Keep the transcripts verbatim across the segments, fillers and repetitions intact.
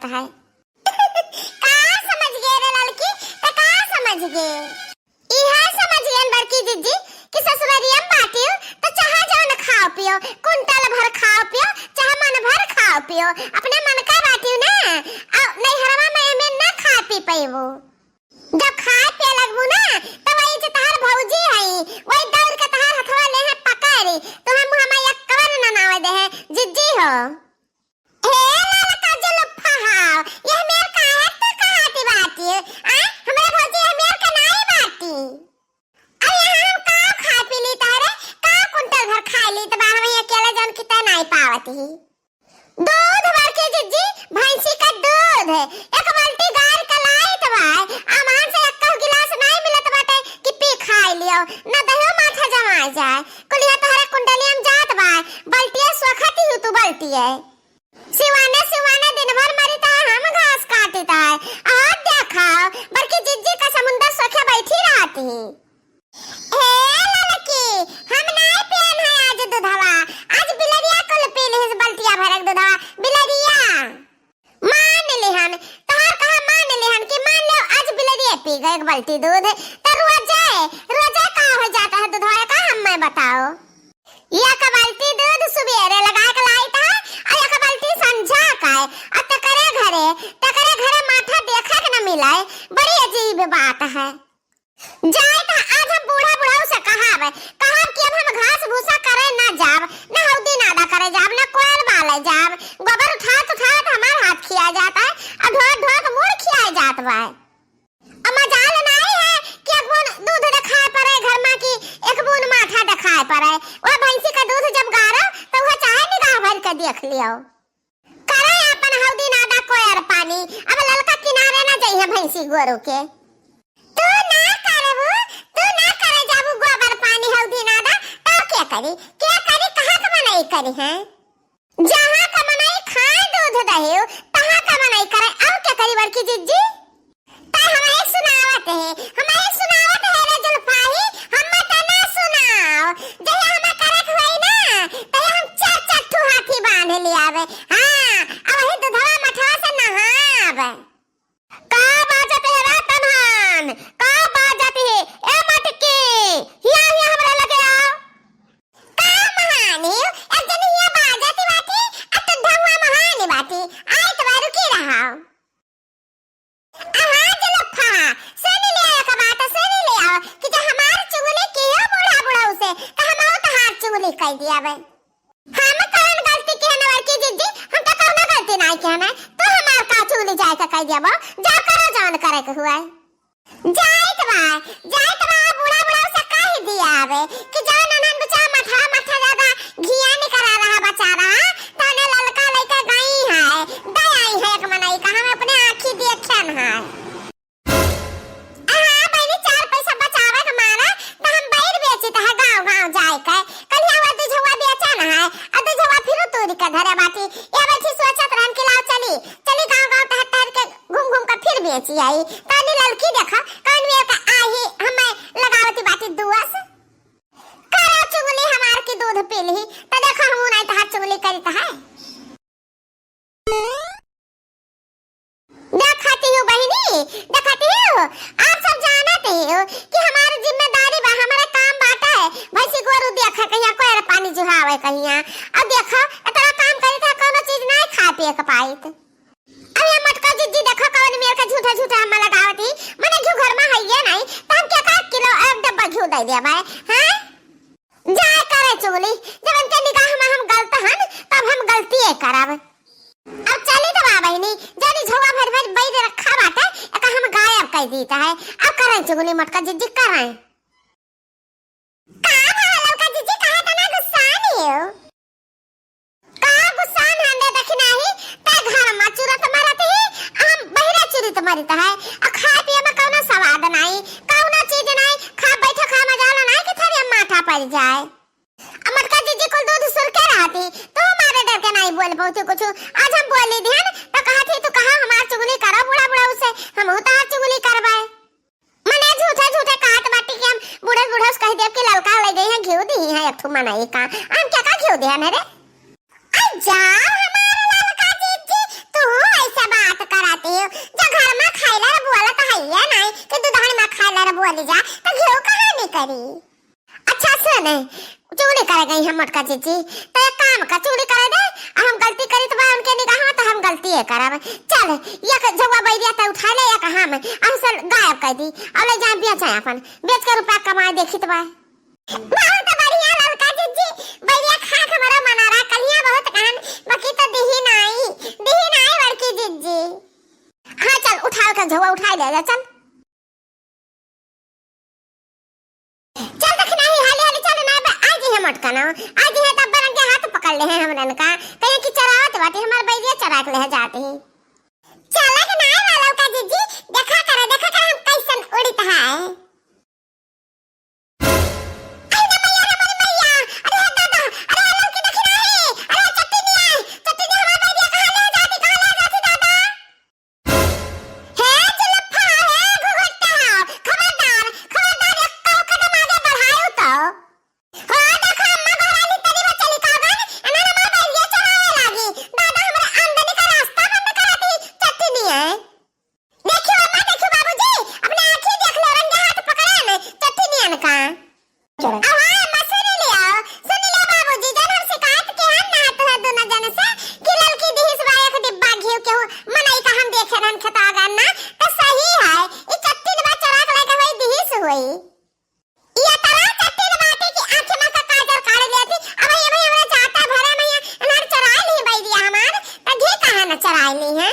है। का समझ गे रे ललकी, त का समझ गे? इहे समझ गेन बड़की जिज्जी कि ससुररिया में बाटियो त चाहे जौन खाओ पियो, कुंटल भर खाओ पियो, चाहे मन भर खाओ पियो, अपने मन का बाटियो ना। अउ नैहरवा में एमे ना खा पी पइबू। जब खाए पिए लगबू ना, त वही जे तहार भौजी हई, वही दौड़ के तहार हथवा लेहे पकड़ी, तोहे मुँह में एक कवर न नावे देहे, जिज्जी हो। हे ललका जुलुफा हाव, यह मेर काहे तू कहाती बाटी? आ, हमरा भौजी यह मेर का नाई बाटी। अरे यहाँ हम का खा पी ली तहरे, का कुंटल भर खा ली त बा, हम अकेले जौन कितना नाई पावत ही। दूध बड़की जिज्जी, भैंसी का दूध, एक बाल्टी गार के लाइत बा, अमान से एक गिलास नाई मिलत बाटे कि पी खाई लियो, न दहियो माथा जमाई जाए, कुलिया तहरे कुंडलिया में जात बा, बाल्टिया सोखती हूँ तू बाल्टिया। सिवाने सिवाने दिन भर मरी त हम घास काटी त है। और देखो, बड़की जिज्जी का समुंदर सोखे बैठी रहती। हे ललकी, हम नाई पियन है आज दूधवा, आज बिलरिया कुल पी लिहिस बल्टिया भरक दूधवा, बिलरिया। मान लिहन, तोहार कहा मान लिहन कि मान ले आज बिलरिया पी गए एक बाल्टी दूध, त रोजे, रोजे का हो जाता है दूधवा का, हम मैं बताओ। एक बाल्टी दूध सुबेरे लगा के लाइत है, अउ एक बाल्टी संझा का है, अउ तकरे घरे, तकरे घरे माठा देखे के न मिले, बड़ी अजीब बात है। जाइत है आज हम बूढ़ा बुढ़ऊ से कहब, कहब कि अब हम घास भूसा करे न जाब, न हौदी नादा करे जाब, न कोयर बाले जाब, गोबर उठात उठात हमार हाथ खिया जात है, अउ ढोत ढोत मुड़ खिया जात बा। अब मजाल नाई है कि एक बून दूध देखाए पड़े घर मा कि एक बून माठा देखाए पड़े। वह भैंसी का दूध जब गारो त वह चाहे निगाह भर के देख लियो। करे अपन हौदी नादा कोयर पानी, अब ललका किनारे ना जइहे भैंसी गोरू के। तू ना करबू, तू ना करे जाबू गोबर पानी हौदी नादा, तब के करी? के करी? कहाँ के मनई करी है? जहाँ का मनई खाए दूध दही, तहाँ का मनई करे, अउ के करी बड़की जिज्जी? तै हमरे सुनावत है, हमरे सुनावत है रे जुल्फाही, हम त ना सुनाओ। जहिया हमें करे के होई ना, तहिया हम चार चार ठो हाथी बांध ले आवे। हाँ, अब वही दूधवा मठवा से नहाब। का बाजत है रे तनहान? का बाजत है? ए मटकी, हिया, हिया हमरा लगे आओ। का महानी, एक जनी हिया बाजत बाटी, आ तू ढौआ महानी बाटी। आइत बा, रुकी रहा। आहा, जुलुफा, सुन लिया एक बात, सुन लिया कि जो हमार चुगली कियो बूढ़ा बुढ़ऊ से, तो हम तहार चुगली कर दिया बे। हम कौन गलती किहन बड़की जिज्जी? हम तो कौनो गलती नाई किहन है। तू हमार का चुगली जाए के कह दिया बो? जा करो जौन करे के हुआ। जाइत बा, जाइत बा, बूढ़ा बूढ़ा से कह दिया आवे कि जौन ननद बचा मठा मठा ज्यादा घिया निकरा रहा बचा रहा, तने ललका लइके गई है, दे आई है एक मनई का, हम अपने आँखी देखन है। हाँ, बहिनी, चार पैसा बचावे के मारे, त हम बैर बेचित है गाँव गाँव जाए के। कलिया हुआ दुझवा बेचा न है, आ दुझवा फिर तूरी के धरे बाटी। ये बैठी सोचत रहन कि लाओ चली, चली गाँव गाँव टहर टहर के घूम घूम के फिर बेची आई। तनी ललकी देखा, कौन मेर का आही, हमें लगावती बाटी दुआस। करा चुगली हमार की दूध पी ली, त देखा हमू नाई तहार चुगली करी त है। देखती हो बहिनी, देखती हो, आप सब जानत हो कि हमार जिम्मेदारी बा, हमारे काम बाटे, भैंसी गोरू देखे कहिया, कोयर पानी जुहावे कहिया। अब देखो, इतना काम करी था, कोनो चीज नाई खा पिए के पाइत। अब ये मटका जिज्जी देखो, कौन मेर का झूठा झूठा हम लगावती, मने घिउ घर मा हइये नाई, त हम के का किलो एक डब्बा घिउ दे दिया भाई, हैं? जाए करे चुगली, जब इनके निगाह मा हम गलत हन, तब हम गलतिये करब। अब चली त बा बहिनी, जौन झोआ भर भर बैर रखा बाटे, एका हम गायब कर दीत है। अब करे चुगली मटका जिज्जी करे। का भा ललका जिज्जी, काहे तना गुस्सान हो? का गुस्सान हन रे दखिनाही, तै घर मा चुरत मरत ही, हम बहिरे चुरत मरत है। आ खाए पिए मा कौनो स्वाद नाई, कौनो चीज नाई, खा बैठा खा मजाल नाई कि थरिया माठा पड़ जाए। आ मटका जिज्जी कुल दूध सुरके रहती, तू हमारे डर के नाई बोल पौती कुछ। आज हम बोली दिहन, त कहत ही, "तू कहा हमार चुगली करा बूढ़ा बूढ़ा उसे, हमहू तहार चुगली करबे।" मने झूठे झूठे कहत बाटी कि हम बूढ़े बूढ़े से कह देब कि ललका ले गई है, घिउ दी है एक ठो मनई का। हम के का घिउ दिहन रे? आ जा हमार ललका जिज्जी, तू ऐसे बात अरे बोली जा, तो घिउ कहाँ निकरी? अच्छा सुन, चुगली करे गई है मोटका जिज्जी, तो एक काम कर, चुगली करे दे, अब हम गलती करी तो बा उनके निगाह में, तो हम गलती है करब। चल, एक झौवा बैरिया तो उठा ले, एक हम, हम सब गायब कर दी, और ले जाए बेच आए अपन, बेच के रुपया कमाए देखी तो बा। बहुत बढ़िया ललका जिज्जी, बैरिया खाए के हमारा मना रहा, कलिया बहुत कहन, बाकी तो दिही नाई, दिही नाई बड़की जिज्जी। हाँ चल, उठा के झौवा उठा ले जा, चल। चल देख नाही, हाली हाली चल ना, बा-, आज ही मोटका ना, आज ही तब बरन के हाथ पकड़ ले हैं हमरन का, कहीं कि चरावत बाटी, हमार बैरिया चरा के ले जाते हैं। चला के ना वाला का जिज्जी, देखा करा, देखा करा हम कैसन उड़ित है। अरे रे मैया, रे मोरी मैया, अरे हे दादा, अरे हे ललकी देखी नाही, अरे चट्टी नहीं आए, चट्टी नहीं हमार बैरिया कहाँ ले जाती, कहाँ ले जाती दादा? हे जुलफा, हे घुघुट्टा, खबरदार, खबरदार, एक कदम आगे बढ़ायो तो। हो देखो अम्मा घराली तनी बा चली कागन, एना हमार बैरिया चरावे लागी। दादा हमरे आमदनी का रास्ता बंद करा दी, चट्टी नहीं है। देखियो अम्मा, देखियो बाबूजी, अपने आँखी देख लो, रंगे हाथ पकड़े में चट्टी नियन का। चलो। अब हाँ अम्मा, सुन लिया, सुन लिया बाबूजी, जन हम शिकायत के हम ना तो है दोनों जन से कि ललकी दिहिस बा एक डिब्बा घिउ के हु-, मनई का हम देखे रहन खेता गन ना, तो सही है, ई चट्टी बा चरा के लेके वही दिहिस हुई। ई अतरा चट्टी बाटे कि आँखी में का काजर काढ़ लेती, अब ये भाई हमरा जाता भरा में ये अनार चराई ली बैरिया हमार, तो घी काहे न चराई ली है?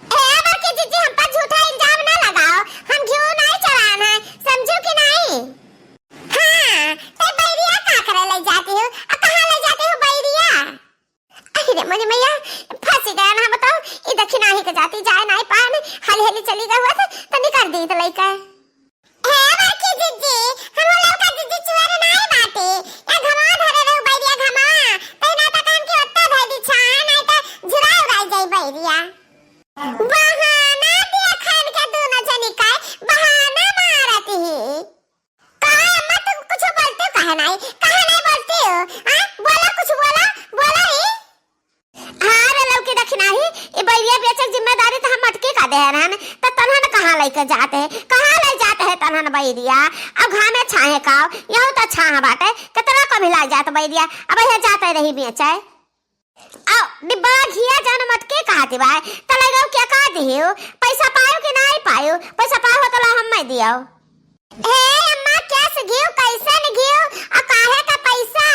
ए, बड़की जिज्जी, हम पर झूठा इल्जाम ना लगाओ, हम घिउ नहीं चरान है, समझू कि नहीं? हाँ, तो बैरिया का करे ले जाती हो? आ, कहाँ ले जाती हो बैरिया? अरे रे मोरी मैया, फंसी गया ना, बताओ, ई देखी नाही के जाती, जाए नाही पान, हाली हाली चली गई हुआ था, तो निकाल दी तो लइका। हे बड़की जिज्जी, हम लोग का जिज्जी चुअर नाही बाटे, या घमा धरे रहू बैरिया घमा, तैना तक हमके ओत्ता धर दी छा, नहीं तो झुराई उड़ाई जाई बैरिया। बहाना देखन के दोनों जनी का बहाना मारत ही। का अम्मा, तुम कुछ बोलते हो, काहे नहीं, काहे नहीं बोलते हो? हाँ, बोला, कुछ बोला, बोला ही। हाँ रे लौकी दखिनाही, ई बैरिया बेचे के जिम्मेदारी तो हम मटकी का दे रहन, तो तन्हन कहाँ लेके जाते हैं, कहाँ ले जाते हैं तन्हन बैरिया? अब घामे छाहे का, यहू तो छाह बाटे, कितना कम हिला जात बैरिया, अब यह जाते रही बेचे। आ डिब्बा घिया जौन मटकी कहत बा, त लइका के का दिहियो? पैसा पायो कि नाई पायो? पैसा पायो त ला हम्मे दियो। हे अम्मा, कैस घियो, कैसन घियो, आ काहे का पैसा?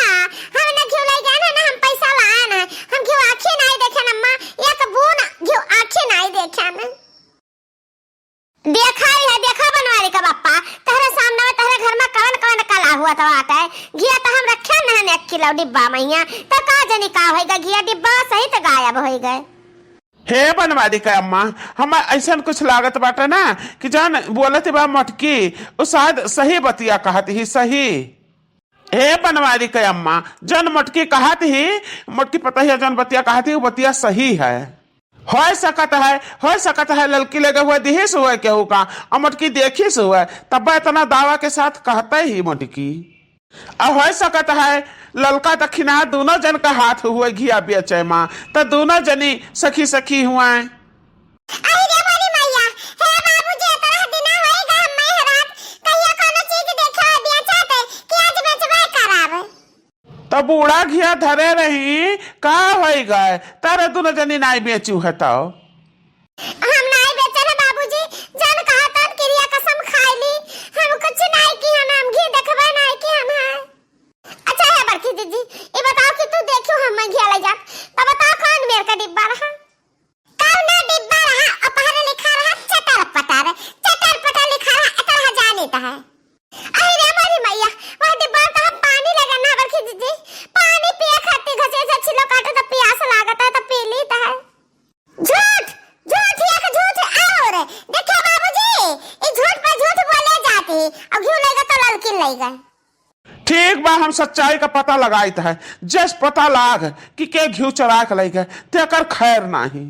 हम न घियो लइ गए ना, ना हम पैसा लाए ना। हम घियो आँखी नाई देखे ना अम्मा, एक बून घियो आँखी नाई देखे ना। देखा ही है, देखा बनवारी का बापा, तहरे सामने में, तहरे घर में कवन कवन कला हुआ तो बाटे। घिया तो हम रखे न हन एक किलो डिब्बा में हियाँ, तो का जनी का होई गए, घिया डिब्बा सहित गायब होई गए। हे बनवारी का अम्मा, हम ऐसन कुछ लागत बाटे ना कि जौन बोलत बा मटकी, उ शायद सही बतिया कहत ही, सही। हे बनवारी के अम्मा, जौन मोटकी कहत ही, मोटकी पतहिया जौन बतिया कहत ही, उ बतिया सही है। होइ सकत है, होइ सकत है ललकी लगे हुए दिहिस हुए केहू का, अउ मोटकी देखिस हुए, तब इतना दावा के साथ कहते ही मोटकी। अउ होइ सकत है ललका दखिना दुनो जन का हाथ हुए घिया बेचे मा, त दुनो जनी सखी सखी हुए। अहि रे मोरी मैया, हे बाबूजी, एतना दिना होई गा हम्मे हरात, कहियो कोनो चीज देखे बेचत कि आज बेचबे करब। त बूढ़ा घिया धरे रही, का होई गए? तारे दुनो जनी नाई बेचू है तो? हम नाई बेचन है बाबूजी, जन कहा तन किरिया कसम खाई ली, हम कुछ नाई की हन, हम घी देखबे नाई की हन है। अच्छा है बड़की दीदी, ये बताओ कि तू देखियो हम घिया ले जात, तब बताओ कौन मेर का डिब्बा रहा? कौनो डिब्बा रहा, ऊपर लिखा रहा चटर पटर, चटर पटर लिखा रहा, इतना जाने तो है। अरे रे मोरी मैया, वह डिब्बा तो हम पानी लगा ना बल्कि दीदी, पानी पिए खातिर घसे से छिलो काटे तो प्यास लागत है तो पी ली तो है। झूठ, झूठ, एक झूठ और। देखिए बाबूजी, ये झूठ पे झूठ बोले जाती, अब घिउ लेगा तो ललकिन लेगा। ठीक बा, हम सच्चाई का पता लगाइत है। जस पता लाग कि के घिउ चोरा के लइ गए, तेकर खैर नाही।